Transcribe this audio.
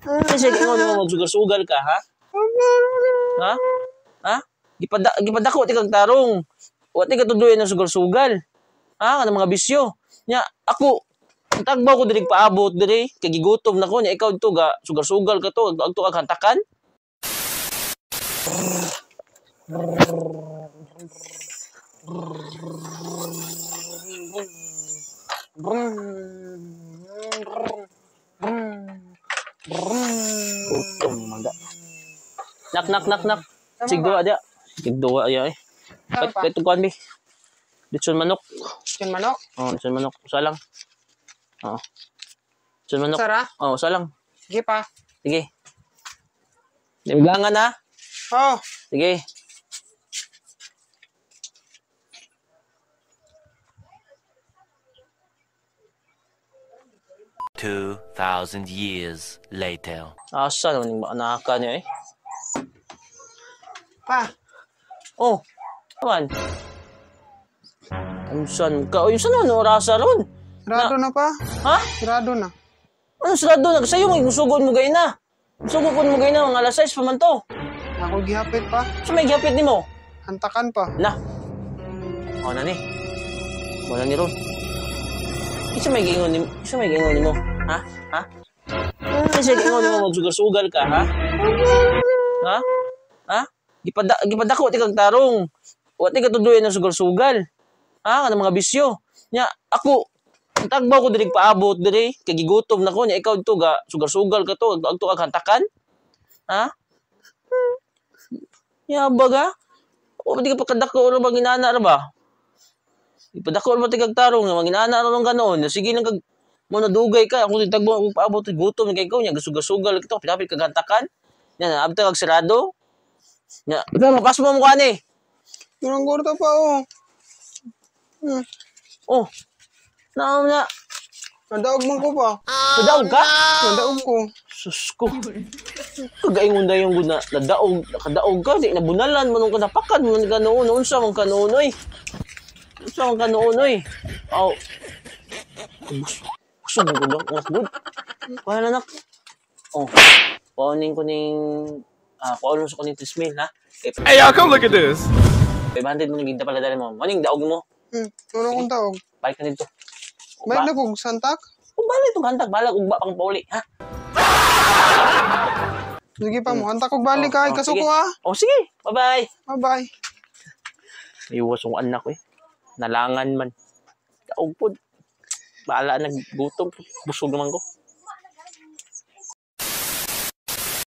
Kasi ingon mo magsugal-sugal ka, ha? Ha? Ha? Gipadako ti kag tarong. Wa ti katudloy ng sugal-sugal. Ha? Kanang mga bisyo. Nya ako tagbaw ko diri paabot diri kay gigutom na ko nya ikaw dito ga sugal-sugal ka to agto kag hantakan. Gutom man da. Nak nak nak nak. Sigduwa dia. Sigduwa ya eh. Tama pa. Kahit kuan bi. Litson manok. Yung manok? Oh, litson manok. Usa lang. Oo. Litson manok. Sara? Oh, usa lang. Sige pa. Sige. Limlangan ha. Oh, Sige. 2,000 years later. Asa naman yung anaka niya eh. Pa. Oh, naman. Unsan ka? Uy, saan naman orasa ron? Sarado na pa. Ha? Sarado na. Ano sarado na? Sa'yo may musugod mo gay na. Musugod ko mo gay na, mga alas 6 pa man to. Ako gihapit pa. Sa may gihapit nimo? Hantakan pa. Na. O na ni. Wala ni ron. Isa may giingon ni, isa may giingon nimo, ha? Ha? Isa giingon nimo magsugal-sugal ka, ha? Ha? Ha? Gipadako ti kag tarong. Wa ti katudloy ng sugal-sugal. Ha? Kanang mga bisyo. Nya ako tagbaw ko diri paabot diri kay gigutom na ko nya ikaw dito ga sugal-sugal ka to agto kag hantakan. Ha? Ya baga? O di ka pagkadako ro ba ginana ra ba? Ipadako ra ba ti kag tarong nga ginana ra nung ganoon. Sige lang kag mo nadugay ka ako tagbo ako paabot gutom kay ikaw nya gasugal-sugal kito pinapit kag hantakan. Nya abta kag sarado. Nya ikaw mapasmo mo ani. Durang gorta pa oh. Oh. Naam na. Nadaog man ko pa. Nadaog ka? Nadaog ko. Sus ko. Kagaingon na yung guna, nadaog, nakadaog ka, di nabunalan, manong ka napakan, man ka noon, unsa man ka noon, oy. Unsa man ka noon, oy. Aw. Busog mo ko anak good. Kuha na, anak. Oh. Kuhanin ko ning, kuhanin ko ning 3 mil, ha? Kay Hey, y'all, come look at this. 500 mo nang pala dali mo. Maning daog mo. Ano kong taog? Balik na dito. Balik na kong santak? Kung balik itong hantak, balag, ugba pang pauli, ha? Sige pa mo, hantak kog balik Oh, ay oh, kasuko sige. ha. Oh, sige. Bye-bye. Bye-bye. Iwas yung anak ko eh. Nalangan man. Daog po. Bahala naggutom. Busog naman ko.